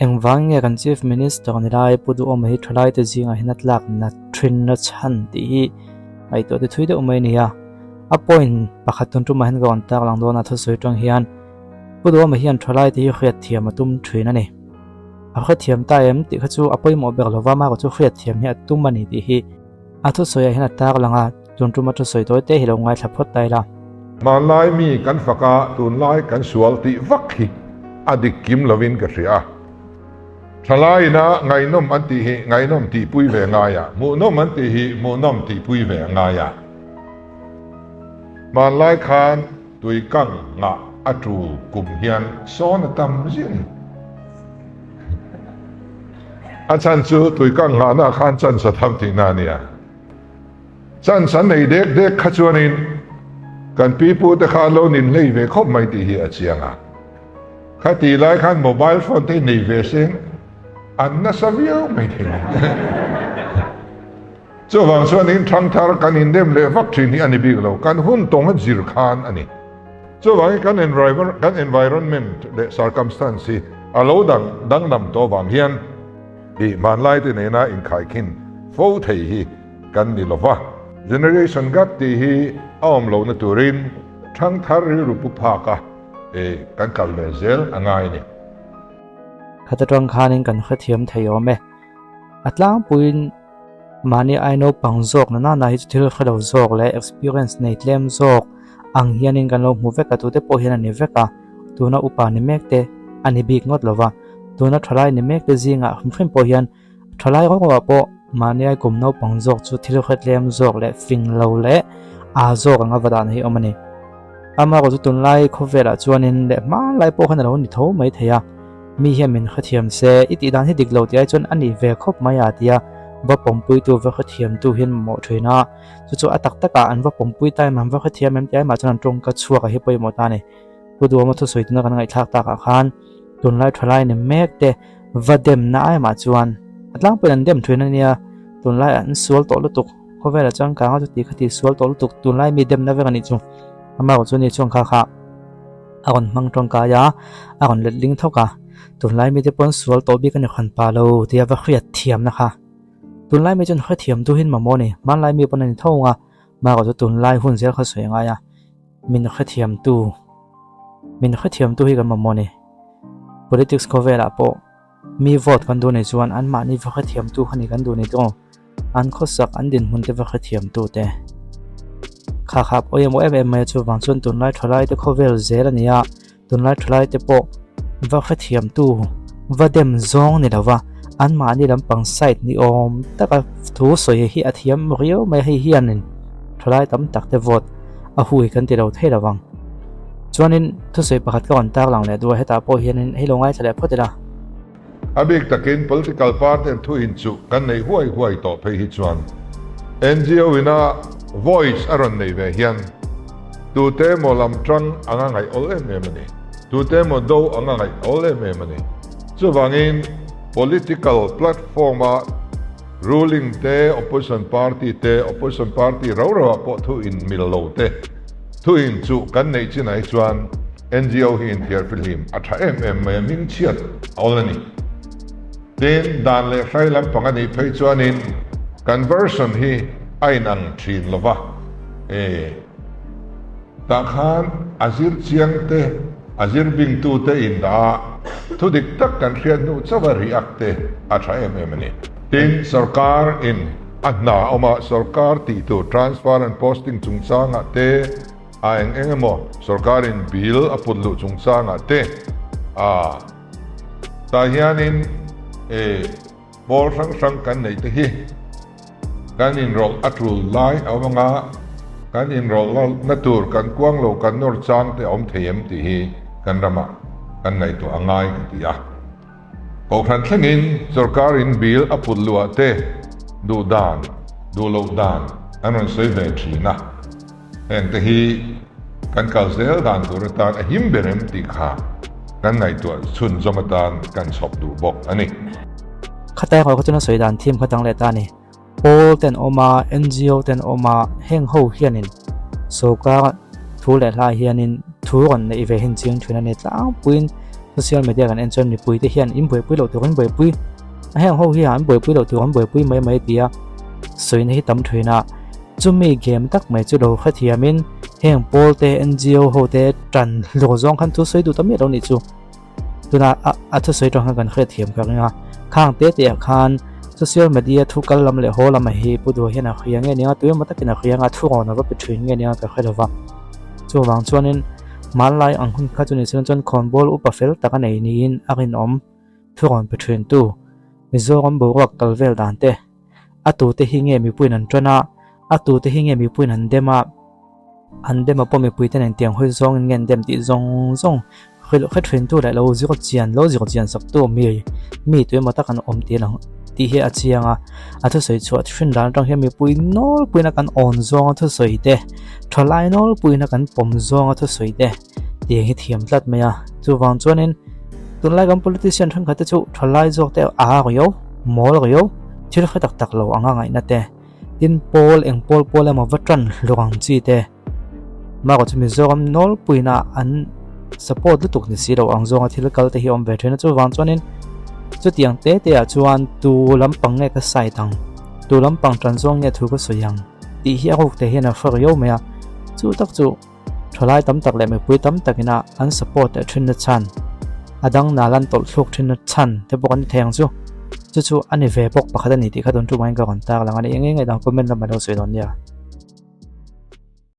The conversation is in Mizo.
Engvang nge kan Chief Minister ni lai Pu Duhawma hi thalaite zingah hian a tlak nat thin na chhan tih hi ngaihtuah te thui deuh mai a ni a. A point pakhat tun tumah hian ka rawn tak lang dawn a thusawi tang hian Pu Duhawma hian thalaite hi hriatthiam a tum thin a ni. A hrethiam ta em tih kha chu a pawimawh ber lova amaherawh chu hriatthiam hi a tum a ni tih hi a thusawiah hian a tar lang a, tun tuma thusawi tawi te hi lo ngaithla phawt ta ila. Hmanlai mi kan fak a, tunlai kan sual tih vak hi a dik kim lovin ka hria a. Thalaiina ngaihnawm an tih hi ngaihnawm tihpui ve ngai a, hmuhnawm an tih hi hmuhnawm tihpui ve a ngai a. Hmanlai khan tui kang ngah a tul kum hian sawn a tam ziah a ni. A chhan chu tui kang nghahna khan chance a tham tihna a nia. Chance an nei dek dek kha chuanin kan pi pu te kha an lo nin hlei ve khawp mai tih hi a chiang a. Kha tih lai khan mobile phone te nei ve seng an nasa viau mai thei a. Chuvang chuanin thangthar kan indem leh vak thin hi a ni bik lo, kan hun tawng a zir khan a ni. Chuvangin kan kan environment leh circumstance hi a lo dang danglam tawh vang hian ih hmanlai te nena inkhaikhin fo thei hi kan ni lo va. Generation gap tih hi a awm lohna turin thangthar rilru pu phak a ih kan kal ve zel a ngai a ni. Khata tang khanin kan hrethiam thei awm e. A tlangpuiin Mahni ai naupang zawk na nana hi chu thil hre lo zawk leh experience nei tlem zawk ang hianin kan lo hmu vek a, tute pawh hian a ni vek a, tuna upa ni mek te a ni bik ngawt lo va, tuna thalai ni mek te zingah hrim hrim pawh hian thalai rawk rawk ah pawh mahni ai kum naupang zawk chu thil hre tlem zawk leh fing lo leh aa zawk anga va dahna hi a awm a ni. Amaherawh chu tunlai khawvelah chuanin leh hmanlai pawh khan a lo ni tho mai thei a. Mi hian min hrethiam se, i tih dan hi dik lo tih ai chuan a nih ve khawp mai a tia va pawmpuitu va hrethiamtu hian mamawh thin a, chu chu a tak takah an va pawmpui ta em an va hrethiam em tih ai mah chuan an tawngka chhuak a hi pawimawh ta a ni. Pu Duhawma thusawi tuna kan ngaihthlak takah khan tunlai thalai ni mek te va demna ai mah chuan a tlangpuiin an dem thin a nia, tunlai an sual tawh lutuk, khawvelah chuan kanga chuti khati sual tawh lutuk tunlai mi demna vek a nih chu, amaherawhchu chu ni chuan kha kha. A rawn hmang tawngkai a, a rawn let ling thawk a, tunlai mite pawn sual tawh bik a ni hran pa lo tia va hriat thiamna kha. Tunlai mi chuan hrethiam duhin mamawh a ni, hmanlai mi pawn a ni tho ang a, mahrawh chu tunlai hun zel kha sawi a ngai a, min hrethiamtu, min hrethiamtu hi kan mamawh a ni. Politics khawvelah pawh mi vote kan duh nei chuan anmahni va hrethiamtu kha ni kan duh nei tawh. An khawsak an dinhmun te va hrethiam tu te. Kha kha pawh emaw em em mai a chuvang chuan tunlai thalai te khawvel zel a ni a, tunlai thalai te pawh va hrethiam tu va dem zawng ni lova anmahni lampang side ni awm taka thu sawi hi a thiam riau mai a hei hianin thalai tam tak te vote a hui kan ti lo thei lo vang. Chuanin thusawi pakhat ka rawn tar lang leh duh a hetah pawh hianin hei lo ngaithla leh phawt ila. A bik takin political party an thu inchuh kan neih huai huai tawh phei hi chuan NGO ina voice a rawn nei ve hian tute emaw lam tang anga ngaih awl em em a ni, tute emaw do anga ngaih awl em em a ni. Chuvangin political platform a ruling te, opposition party te, opposition party rau rau ah pawh thu in mil lo te thu inchuh kan neih chinah hi chuan NGO hi inthiar fihlim a tha em em mai a, hming chhiat a awl a ni. Tin, dan leh hrai lampang a nih phei chuanin kan version hi a inang thin lo va, e tah khan a zir chiang te, a zir bingtu te indah a, thu dik tak kan hriat hnu chauh a react te a tha em em a ni. Tin, sorkar in a hna awm a, sorkar tih tur transfer and posting chungchangah te, A eng eng emaw sorkarin bill a put luh chungchangah te a tah hianin e pawl hrang hrang kan neih te hi kan inrawlh a tul lai a awm anga kan inrawlh na tur kan kuang lo kan nawr chang te a awm thei em tih hi kan ramah kan ngaihtuah a ngai ka ti a. Kohhran thlengin sorkarin bill a put luh ah te duh dan duh loh dan an rawn sawi ve thin a. Hengte hi kan kal zel dan tur atan a him ber em tih kha kan ngaihtuah chhunzawm atan kan chhawp duh bawk a ni. Khatai erawh kha chuan a sawi dan thim kha dang leh ta a ni. Pawl ten awm a, NGO ten awm a, heng ho hianin sorkar thu leh hla hianin thu rawn neih ve hin chiang thin a ni tlangpuiin. Social media kan en chuan mipui te hian in buaipui loh tur an buaipui a heng ho hi an buaipui loh tur an buaipui mai mai tia sawina hi tam thin a. Chumi game tak mai chu lo hrethiamin heng pawl te NGO ho te tan hlur zawng khan thu sawi duh ta miah lo nih chu. Tuna a thusawi tang khan kan hrethiam ka ring a, khang te te ah khan social media thu kal lam leh haw lam ah hi Pu Duha hian a hria nge nia tuemaw takin a hria anga thu rawn a va pe thin nge nia ka hre lova. Chuvang chuanin hmanlai ang hun kha chu ni chuan chuan khawnbawl upa fel tak a nei niin a rinawm thu rawn pe thin tu Mizoram boruak kal vel dan te a tute hi nge mipuiin an tan a, a tute hi nge mipuiin an dem a, an dem a pawh mipuite nen tiang hawi zawngin nge an dem tih zawng zawng hrilh hre thintu leh lo zir chian lo zir chian sak tu mi mi tuemaw tak an awm tih lang tih hi a chiang a, a thusawi chhuah thin dan atang hian mipui nawlpuiin a kan awn zawng a thusawi te thalai nawlpuiin a kan pawm zawng a thusawi te tiang hi thiam tlat mai a chuvang chuanin tunlai kan politician thenkhat te chu thalai zawk te a riau mawl riau thil hre tak tak lo anga ngaihna te tin pawl eng pawl pawl emaw va tan hlawk ang chi te marawh chu Mizoram nawlpuiin a an support lutuk ni si lo ang zawnga thil kal te hi a awm ve thin a chuvang chuanin chutiang te te ah chuan tu lampang nge ka side ang tu lampang tan zawng nge thu ka sawi ang tih hi a ruk te hian a hre riau mai a chu tak chu. Thalai tam tak leh mipui tam takina an support leh thinna chhan, a dang nal an tawlh thluk thinna chhan te pawh kan ti thei ang chu. Chu chu a ni ve bawk pakhat a ni tih kha tun tumah hian ka rawn tak lang a ni. Eng eng nge dang comment lamah lo sawi dawn nia.